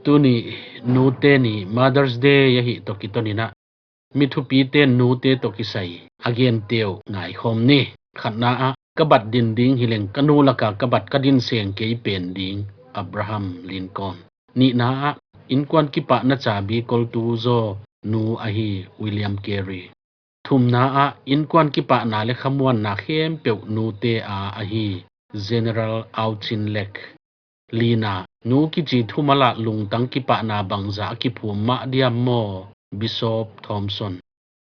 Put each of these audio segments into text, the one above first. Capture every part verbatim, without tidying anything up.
Tuni nute ni, Mother's Day ahih toh kiton in a, mi thupite'n nute toh kisai a gente uh ngaikhawm ni. Khatna ah, ka bat din ding hileng ka nu laka ka bat ka din seng kei pen ding, Abraham Lincoln. Nihna ah, inkuan kipahna chabi koltu zaw nu ahi, William Carey. Thumna ah, inkuan kipahna leh khamuanna khempeuh nute a ahi, General Auchinleck. Lina, nu kichi thumal a lungtang kipahna bangzah a kiphum mah diam maw, Bishop Thompson.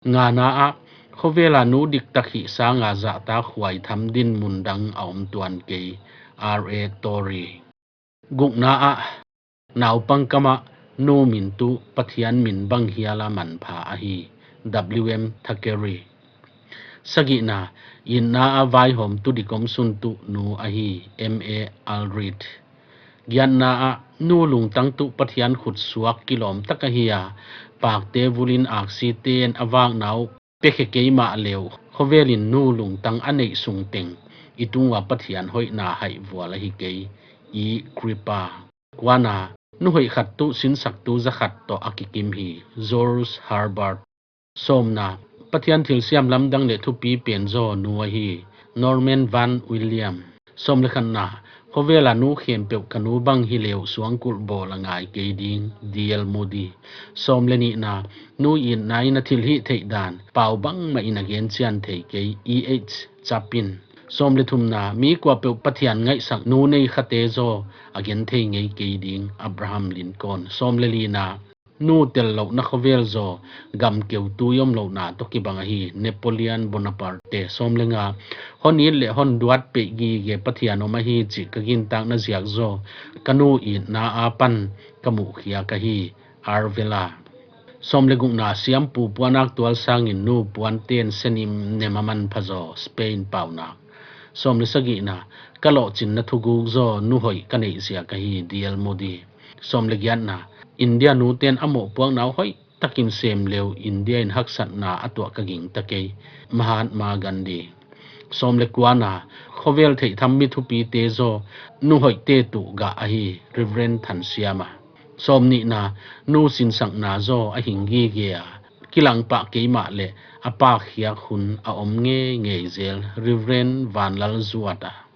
Ngana ah, khovel a nu diktak hih sanga zahtakhuai tham dinmun dang a om tuan kei, R A Torrey. Gukna ah, naupang kam ah nu min tuh Pathian min bang hial a manpha ahi, W M Thackeray. Sagihna, itna a vaihawmtu dik om sun tuh nu ahi, M A Allred. Giatna ah, nu lungtang tuh Pathian khut suak kilawm tak ahi a, pakte vulin aksite'n a vakna uh pekhe kei mahle uh, khovel in nu lungtang a neih sung teng i tung ua Pathian hoihna haih vual ahi kei, E Krupa. Kuana, nu hoih khat tuh sinsaktu za khat toh a kikim hi, George Herbert. Sawmna, Pathian thilsiam lamdang leh thupi pen zaw nu ahi, Norman Van William. Sawm leh khatna, khovel a nu khempeuh ka nu bang hi le uh suangkulh bawl a ngai kei ding, D L Moody. Sawm leh nihna, nu itna in a thilhihtheih dan pau bangmah in a genchian thei kei, E H Chapin. Sawm leh thumna, mi kuapeuh Pathian ngaihsak nu nei khate zaw a genthei ngei kei ding, Abraham Lincoln. Sawm leh lina, nu tellouhna khovel zaw gam keu tui omlouhna toh kibang ahi, Napoleon Bonaparte. Sawm leh nga, hon it leh hon duat peih gige Pathian om ahi chih ka gintakna ziak zaw ka nu itna apan ka muhkhiak ahi, R. Vella. Sawm leh gukna, siampu puanak tual sangin nu puante'n se nimnem a manpha zaw, Spain paunak. Sawm leh sagihna, ka lohchinna thuguk zaw nu hoih ka neih ziak ahi, D L Moody. Sawm leh giatna, India nute'n a mohpuakna uh hoihtakin sem le uh India in haksatna a tuah ka gingta kei, Mahatma Gandhi. Sawm leh kuana, khovel theihtham mi thupite zaw nu hoihte tuh gah ahi, Reverend Thansiama. Sawm nihna, nu sinsakna zaw a hing gige a, kilang pah kei mahleh a pakkhiak hun a om ngeingei zel, Reverend Vanlalzuata.